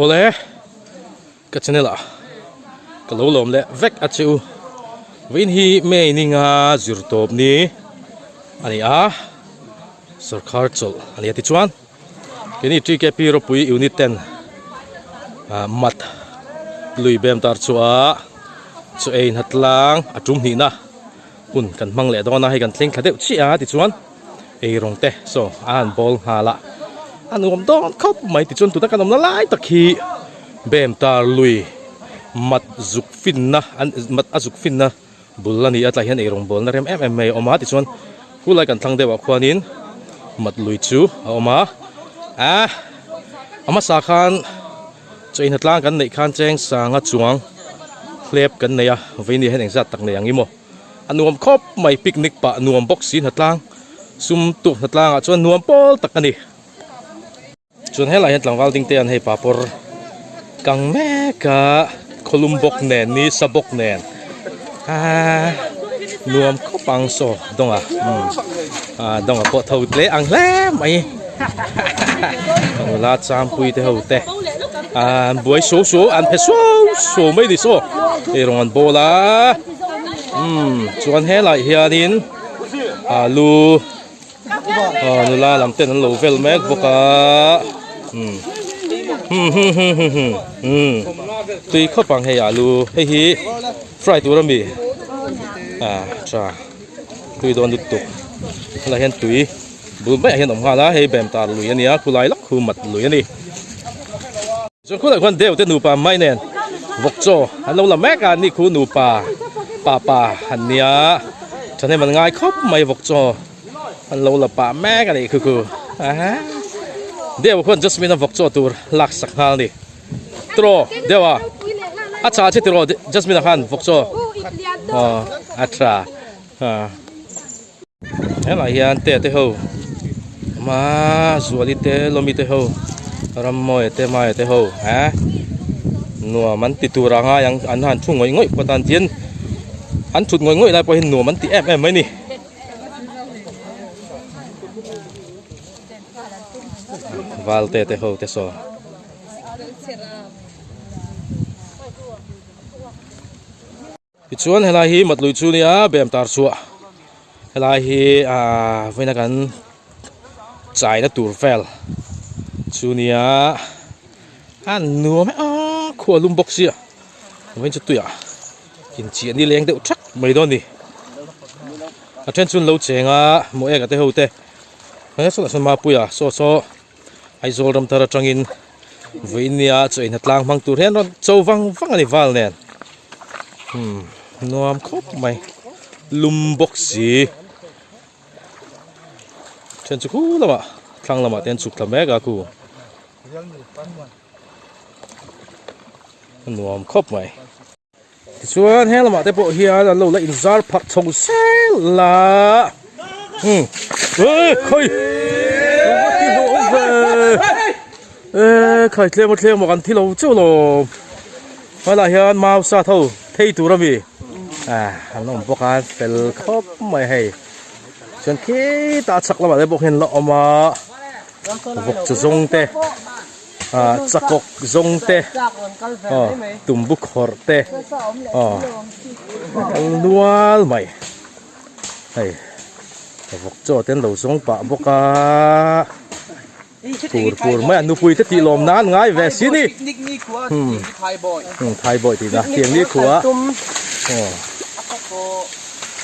Awle ka channel ah ka lo lawm leh vek a che u vawiin hi May ninga zir tawp ni a ni a sawrkhar chawlh a ni a tichuan keini TKP ropui unit ten ah mat lui bem tar chu a chaw ei hna tlang a tum hnihna hun kan hmang leh dawn a hei kan thleng thla deuh chiah a tichuan eirawng te saw a han bawl nghal a a nuam dawn khawp mai tichuan tuna kan awmna lai tak hi bem tar lui mat zuk finna an mat a zuk finna bul a ni a tlai hian eirawng bawlna rem em em mai a awm a tichuan khulai kan thlang deuh ah khuanin mat lui chu a awm a ah a hmasa khan chaw inha tlang kan neih khan cheng sanga chuang hlep kan nei a vawiin hian engzat tak nei ang i maw. A nuam khawp mai picnic pah nuam bawk si hnatlang sum tuk hnatlang ah chuan nuam pawl tak a ni. Chuan helai hian tlangval ding te an hei papawr kang mek a khawlum bawk nen ni sa bawk nen aaa nuam khawp ang saw dawnga umm ah dawnga pawh tho tle ang hle mai nula changpui te ho te an buai suau suau an phe suau suau mai a ni saw eirawng an bawl a. Umm chuan helaiah hianin alu aw nula lam ten an lo vel mek bawk a umm hmm hmm hmm hmm hmm umm tui khawp ang hei alu hei hi fry tur ami ah tha tui dawn lutuk helaiah hian tui bul maiah hian a awm nghal a hei bem tar lui a nia khulai lawk khu mat lui a ni. Chuan khulai khuan deu te nupa mai nen vawk chaw an lo la mek a ni khu nupa pa pa an nia thahnem an ngai khawp mai vawk chaw an lo la pah mek a nih khu khu aha deu khuan Jasmine a vawk chaw tur lak sak nghal a ni tiraw deu a a chah che tiraw Jasmine a khan vawk chaw aw a tha a. Helaiah hian te te ho awm a Zuali te Lawmi te ho Rammawia te Maia te ho eh nuam an ti tur a ngai ang an han thu ngawih ngawih pawh tan tin an thut ngawih ngawih lai pawh hi nuam an ti em em mai a ni. Valte te ho te saw. Tichuan helai hi Matlui chu nia bem tar chhuah helai hi ahh vawiina kan chaina tur vel chu nia a nuam e a khua lum bawk sia vawiin chu tuiah inchiah ni leng deuh thak mai dawn a ni a then chu an lo cheng a maw eka te ho te he saw lah sawn mapuia saw saw Aizawl ram thar atangin vawiin nia chaw inha tlang hmang tur hian rawn cho vang vang a ni val nen umm nuam khawp mai lum bawk si then chu khu lamah thlang lamah te an chhuk thla mek a khu nuam khawp mai. Tichuan he lamah te pawh hian an lo la inzar pharh chho zel a umm eh khawi ava ti hlawh awm ve eh khai tlem a tlem maw kan thi lo chauh lawm helaiah hian mau sat ho thei tur ami ah an awm bawk a fel khawp mai hei chuan khitah chhak lamah te pawh hian an la awm a vawk chu zawng te. ah chakawk zawng te aw tumbu khawrh te aw kal nual mai hei vawk chaw te an lo zawng pah bawk a pur pur mai a nupui te tih lawm nan ngai ve si ni hmm thaibawi tih na tiang ni khua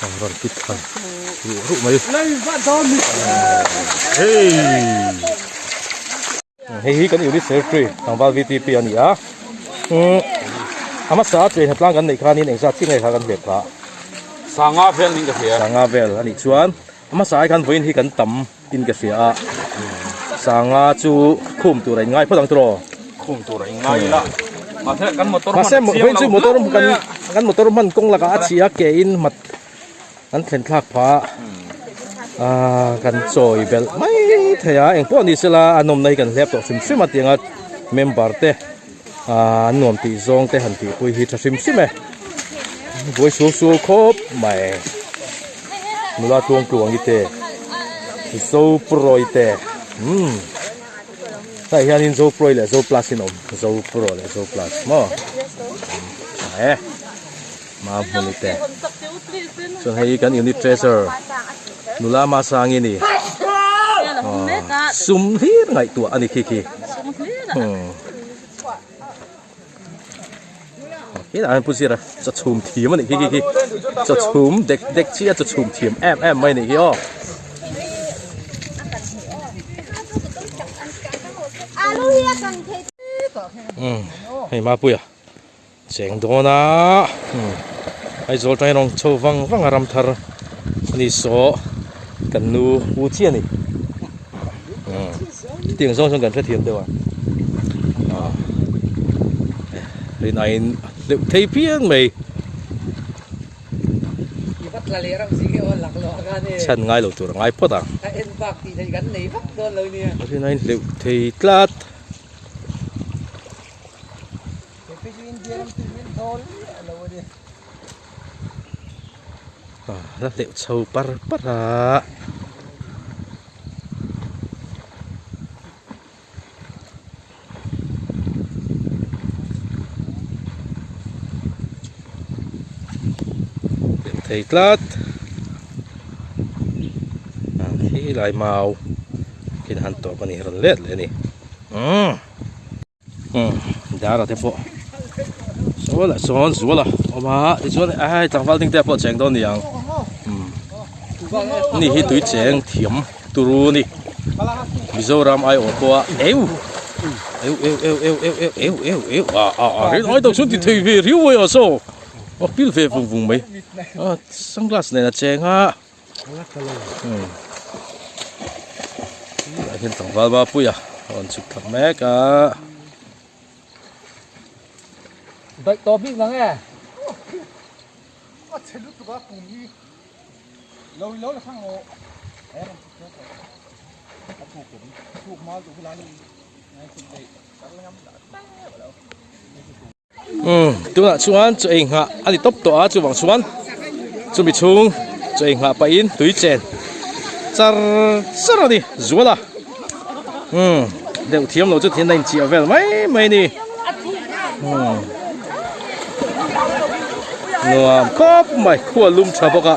aw rawn kit khan ruh ruh mai hei. Hei hi kan unit secretary tlangval VTP a ni a umm a hmasa a chei hnatlang kan neih khanin engzat chiah nge kha kan hlep kha Sanga vel niin ka hria Sanga vel a nih chuan a hmasa ai khan vawiin hi kan tam in ka hria a Sanga chu khum tur a inngai phawt ang tiraw Khum tur a inngai ila mahse kan motor hman a chiang lo motor kan kan motor hman kawng lakah a chhia ke in mat An thlen thlak phah ah kan chawi belh mai thei a engpawh ni sela a nawmna hi kan hlep tawh hrim hrim a tianga member te ah an nuam tih zawng te han tih pui hi tha hrim hrim e buai suau suau khawp mai nula tluang tluang i te zo purawi te umm. Tlaiah hianin Zo Pro leh Zo Plus in awm Zo Pro leh Zo Plus maw tha e ma hmuni te chuan hei kan unit treasure nula Masangi ni sum hlir ngaihtuah a ni khi khi. Helai hian Pu Zira chaw chhum thiam a nih khi khi khi chaw chhum dek dek chiah a chaw chhum thiam em em mai a nih hi aw. Umm hei Mapuia cheng dawn a umm Aizawl tangin rawng chho vang vang a ram thar a ni saw kan nu pu chiah a ni umm chutiang zawng chuan kan hrethiam deuh a ah rinaiin a hleuh thei phian mai chhan ngai lo tur a ngai phawt ang rinaiin hleuh thei tlat. La hleuh chho par par a. Hleuh thei tlat. Ah khi lai mau khin han tawp a ni rawn let leh a ni. Umm. Dara te pawh saw lah sawn zual a awm a tichuan a hei tlangval ding te pawh cheng dawn a ni ang ni hi tui cheng thiam turu a ni Mizoram aiawh pawh a eu eu eu eu eu eu eu eu eu eu a a a rin ai tak chuan ti thei ve riau mai a saw a pil ve vung vung mai a sunglass nen a cheng a. Tah hian tlangval Mapuia a rawn chhuk thla mek a. Daih tawh bik nang e. A chhe lutuk a pum hi lo i lo la thang aw. A rawn chhuk thla tawh. A thuk em? Thuk mal duh hula ni. Ngai chhuk daih. Kar la ngam lah teuh lo. Umm tunah chuan chaw ei nghah a ni tawp tawh a chuvang chuan chumi chhung chaw ei nghah pahin tui chen char char a ni zual a umm deuh thiam lo chu thian a inchiah vel mai mai a ni umm nuam khawp mai khua lum tha bawk a.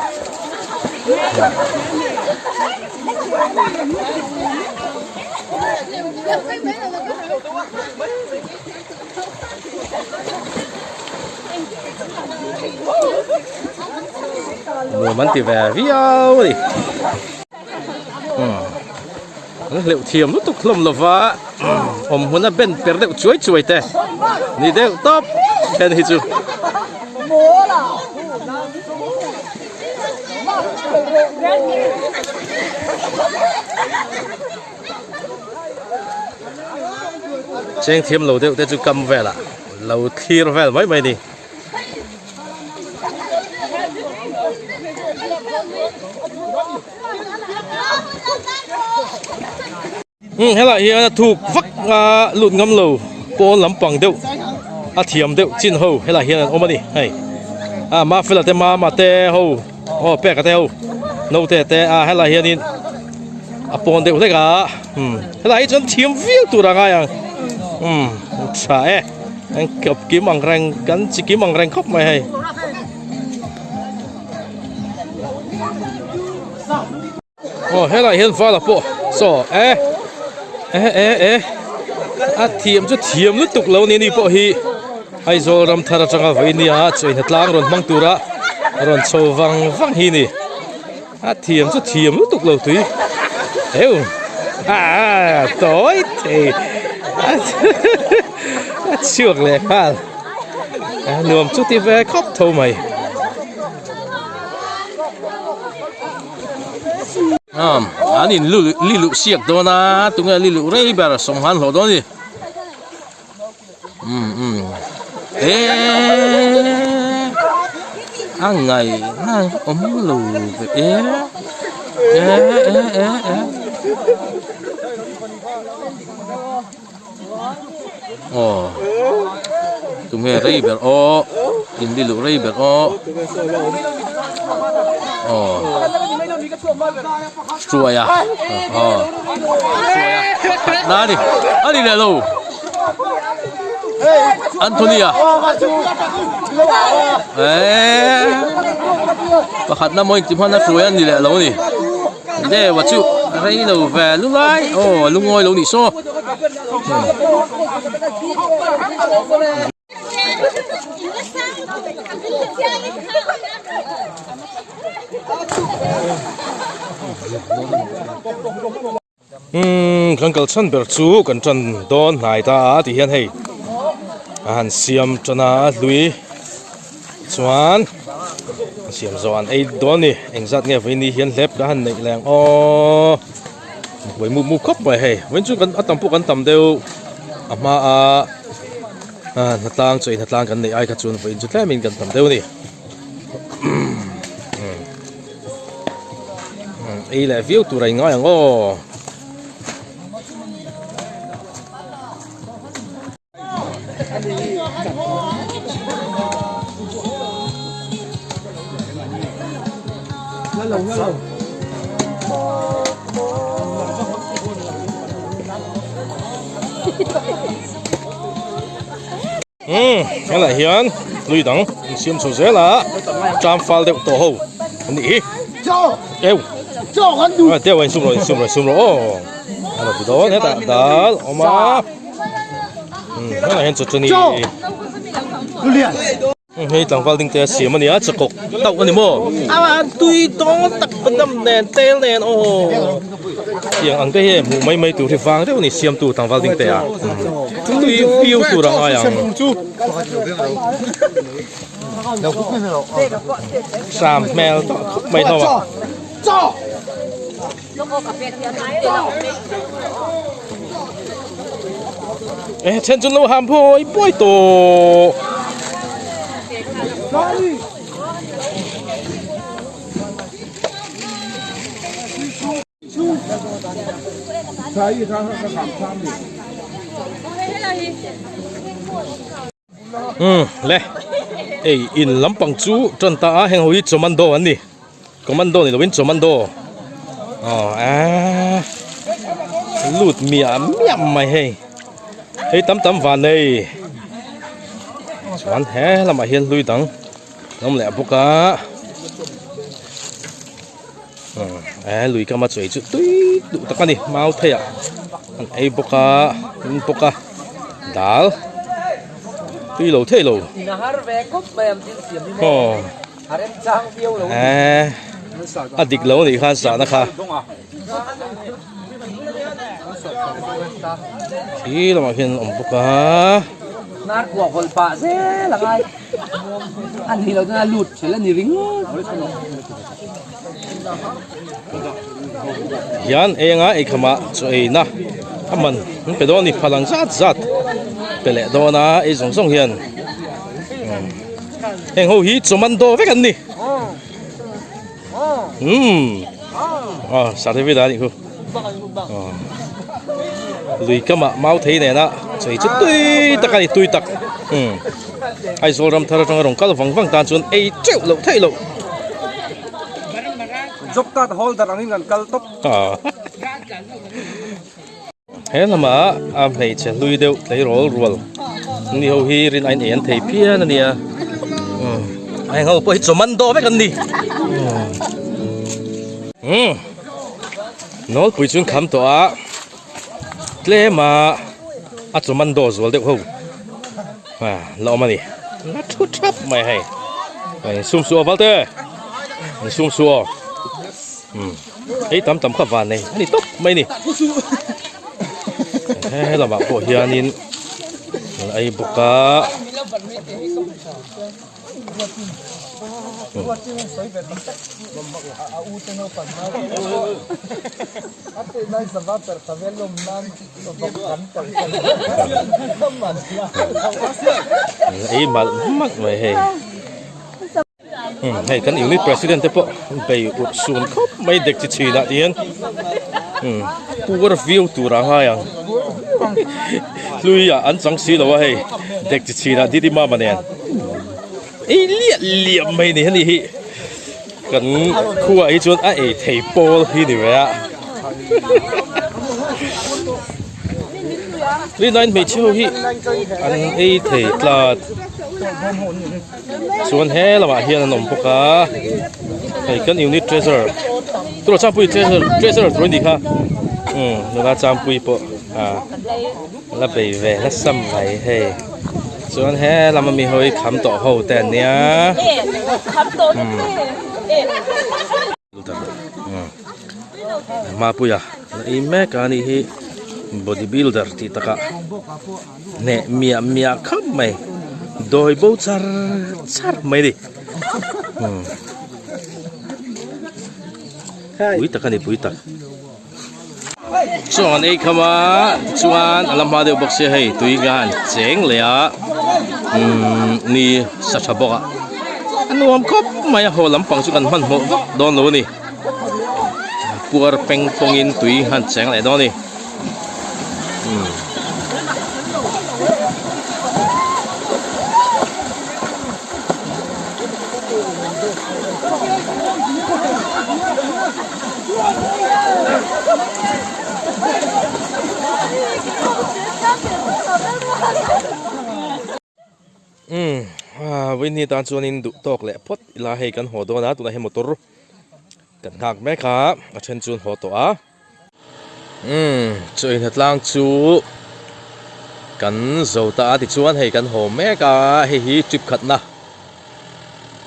Nuam an ti ve viau a ni an hleuh thiam lutuk hlawm lova awm hmun a ben per deuh chuai chuai te ni deuh tawp then hi chu. Cheng thiam lo deuh te chu kam velah lo thlir vel mai mai a ni. Umm helai hian a thuk vak a lut ngam lo pawn lampang deuh a thiam deuh chin ho helai hian an awm a ni hei a mafela te mama te ho aw peka te ho naute te a helai hianin a pawn deuh hlek a umm helai hi chuan thiam viau tur a ngai ang umm tha e an kawp kim ang reng kan chi kim ang reng khawp mai hei. Aw helai hian vala pawh saw e e e e a thiam chu thiam lutuk lo ni ani pawh hi Aizawl ram thar atanga vawi nia chawihna tlang rawn hmang tura rawn chho vang vang hi ni a thiam chu thiam lutuk lo tui eu a tawi thei a chhuak leh nghal a nuam chu ti ve khawp tho mai. Um an in lu li luh siak dawn a tunge li luh rei ber sawnghan hlawh dawn a ni um um eeeee a ngaihna awm lo ve e e e e e aw tunge rei ber aw in li luh rei ber aw aw. Hruaia aw Hruaia pakhatna a ni a ni leh lo Anthony-a eee pakhatna maw inti hman a Hruaia a ni leh lo a ni Deva chu rei lo ve lulai aw a lungawi lo nih saw. Umm kan kal chhan ber chu kan tan dawn hnai ta a ti hian hei a han siam tan a hlui chuan a siam zawh an ei dawn a ni engzat nge vawiin ni hian hlep ka han neih leh ang aw. Buai mup mup khawp mai hei vawiin chu kan a tam pawh kan tam deuh a hma a ah hnatlang chaw in hnatlang kan neih ai kha chuan vawiin chu tlem in kan tam deuh a ni ei leh viau tur a inngai ang aw. Umm helaiah hian lui dang an siam chho zel a tram fal deuh tawh ho an nih hi eu deuh a insum rawh insum rawh insum rawh aw a lo ti dawn hetah dal a awm a. Helaiah hian chawchawni hei tlangval ding te a siam a ni a chakawk tauh a ni maw a tui dawn tak badam nen tel nen aw tiang ang te hi hmuh mai mai tur hi vang deuh a ni siamtu tlangval ding te a tui piu tur a ngai ang sam hmel tawh khawp mai hlawm a. E then chu lo ham phawi pawi tawh. Umm le ei in lampang chu tan ta a heng ho hi commando an ni commando ni lovin commando aw eee lut miah miah mai hei hei tam tam van nei chuan he lamah hian hlui dang an awm leh bawk a eee lui kama chaw ei chu tui duh tak a ni mau thei ah an ei bawk a an bawk a dal tui lo thei lo aw eee a dik lo anih khan sahna kha khi lamah khian an awm bawk a. Hian enga eikhama chaw eina a man an pe dawn a ni phalang zat zat pe leh dawn a ei zawng zawng hian heng ho hi chaw man daw vek an ni umm aw certificate a nih khu lui kamah mau thei nena chaw ei chu tui tak a ni tui tak umm Aizawl ram thar atanga rawn kal vang vang tan chuan ei teuh loh theih loh. Job card holder angin kan kal tawp. He lamah a hmeichhe hlui deuh tleirawl rual ni ho hi rin aiin ei an thei phian a nia. A eng ho pawh hi commando vek an ni. Umm nawlpui chu an kham tawh a tlem a a commando zual deuh ho la awm a ni. La thu thap mai hei. Insum suh aw Valte. Insum suh aw. Umm hei tam tam kha van nei a ni tawp mai a ni. He lamah pawh hianin an ei bawk a. Ei malh malh mai hei hei kan unit president te pawh bei urh sun khawp mai dek chi chhin ah ti hian puar viau tur a ngai ang hlui ah an chang si lo a hei dek chi chhin ah didi mama nen ei liah liah mai ni heni hi. Kan khuaah hi chuan a ei thei pawl hi ni ve a. Linain hmeichhe ho hi an ei thei tlat. Chuan he lamah hian an awm bawk a. Hei kan unit treasurer tuna Changpui treasurer treasurer tur a nih kha. Umm nula Changpui pawh ah la bei ve nasa mai hei. Chuan he lama mi ho hi kham tawh ho te an nia. Umm. Mapuia la ei mek a nih hi body builder tih takah hneh miah miah khap mai dawi bo char char mai a ni pui tak a ni pui tak chuan an ei kham a tichuan a la hma deuh bawk sia hei tui nga an cheng leh a umm ni sa tha bawk a a nuam khawp mai a haw lampang chu kan hmanhmawh vak dawn lo a ni puar peng pawngin tui han cheng leh dawn a ni umm. Umm aa vawiin tan chuanin duh tawk leh phawt ila hei kan haw dawn a tunah hian motor kan nghak mek a a then chu an haw tawh a umm chaw inha tlang chu kan zo ta a tichuan hei kan haw mek a hei hi trip khatna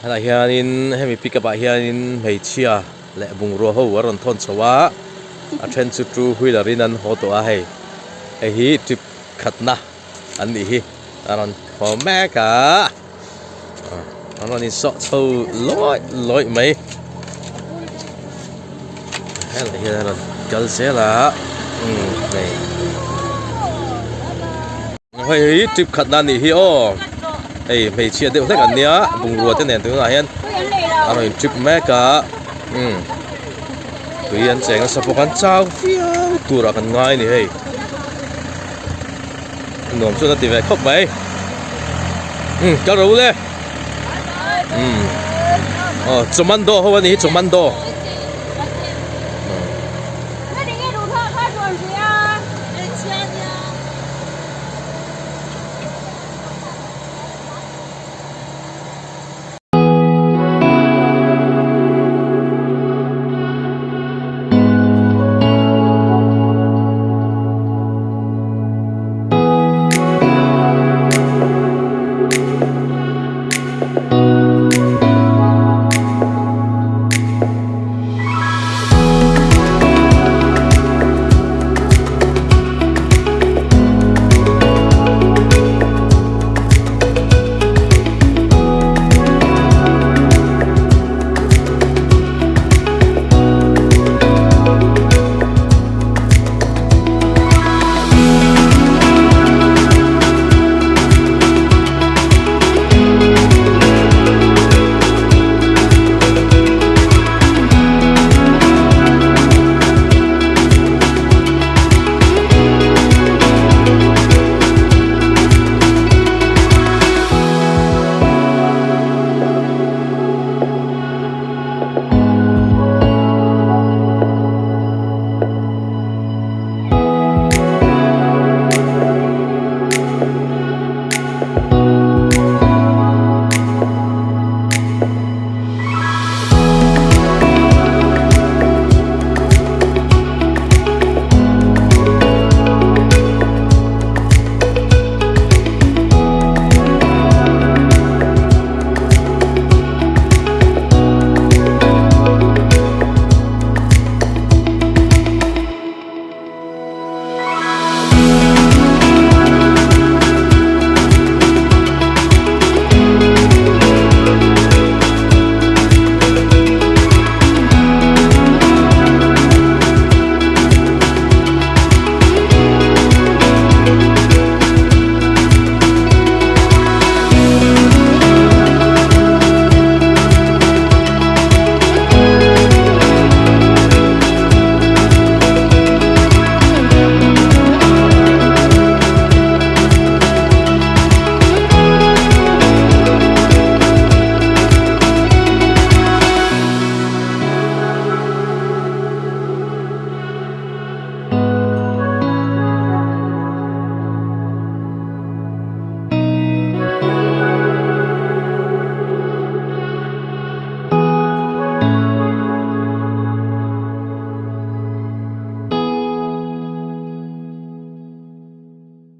Helaiah hianin hemi pick up ah hianin hmeichhia leh bungrua ho a rawn thawn chho a a then chu two wheeler in an haw tawh a hei hei hi trip khatna an nih hi a rawn haw mek a an rawn insawh chho lawih lawih mai helaiah hian a rawn kal zel a umm hei. Hei hi trip khatna a nih hi aw hei hmeichhia deuh hlek an nia bungrua te nen tunah hian a rawn in trip mek a umm tui an cheng nasa bawk a an chau viau turah kan ngai a ni hei nuam chuan a ti ve khawp mai umm ka ro le umm aw chawmando ho a ni hi chawmando.